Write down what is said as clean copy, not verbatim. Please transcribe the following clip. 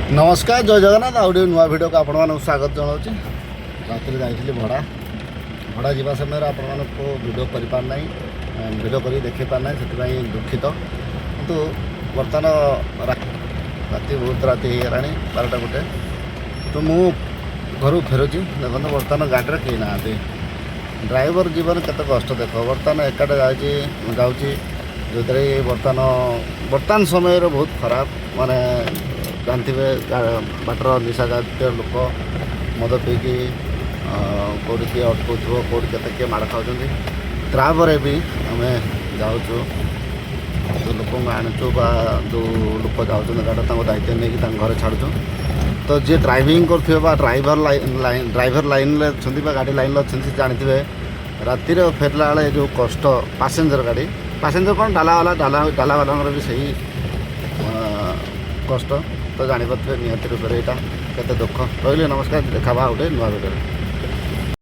ନମସ୍କାର, ଜୟ ଜଗନ୍ନାଥ। ଆଉ ଗୋଟେ ନୂଆ ଭିଡ଼ିଓକୁ ଆପଣମାନଙ୍କୁ ସ୍ୱାଗତ ଜଣାଉଛି। ରାତିରେ ଯାଇଥିଲି ଭଡ଼ା। ଭଡ଼ା ଯିବା ସମୟରେ ଆପଣମାନଙ୍କୁ ଭିଡ଼ିଓ କରିପାରୁନାହିଁ, ଭିଡ଼ିଓ କରି ଦେଖାଇ ପାରୁନାହିଁ, ସେଥିପାଇଁ ଦୁଃଖିତ। କିନ୍ତୁ ବର୍ତ୍ତମାନ ରାତି ବହୁତ ରାତି ହେଇଗଲାଣି, 12ଟା 1। ତ ମୁଁ ଘରକୁ ଫେରୁଛି। ଦେଖନ୍ତୁ, ବର୍ତ୍ତମାନ ଗାଡ଼ିରେ କେହି ନାହାନ୍ତି। ଡ୍ରାଇଭର ଜୀବନ କେତେ କଷ୍ଟ ଦେଖ। ବର୍ତ୍ତମାନ ଏକାଟା ଯାଉଛି, ଯେଉଁଥିରେ କି ବର୍ତ୍ତମାନ ସମୟରେ ବହୁତ ଖରାପ। ମାନେ ଜାଣିଥିବେ, ବାଟର ନିଶା ଜାତୀୟ ଲୋକ ମଦ ପିଇକି କେଉଁଠି କିଏ ଅଟକାଉଥିବ, କେଉଁଠି କେତେ କିଏ ମାଡ଼ ଖାଉଛନ୍ତି। ତାପରେ ବି ଆମେ ଯାଉଛୁ, ଯେଉଁ ଲୋକଙ୍କୁ ଆଣୁଛୁ ବା ଯେଉଁ ଲୋକ ଯାଉଛନ୍ତି ଗାଡ଼ି, ତାଙ୍କ ଦାୟିତ୍ୱ ନେଇକି ତାଙ୍କ ଘରେ ଛାଡ଼ୁଛୁ। ତ ଯିଏ ଡ୍ରାଇଭିଂ କରୁଥିବେ ବା ଡ୍ରାଇଭର ଲାଇନ୍ରେ ଅଛନ୍ତି ବା ଗାଡ଼ି ଲାଇନ୍ରେ ଅଛନ୍ତି, ସେ ଜାଣିଥିବେ ରାତିରେ ଫେରିଲା ବେଳେ ଯେଉଁ କଷ୍ଟ। ପାସେଞ୍ଜର ଗାଡ଼ି, ପାସେଞ୍ଜର କ'ଣ, ଡାଲାବାଲା, ଡାଲାବାଲାଙ୍କର ବି ସେଇ କଷ୍ଟ। ତ ଜାଣିପାରୁଥିବେ ନିହାତି ରୂପରେ ଏଇଟା କେତେ ଦୁଃଖ। ରହିଲି, ନମସ୍କାର। ଦେଖା ହେବା ଗୋଟେ ନୂଆ ଭିଡ଼ିଓରେ।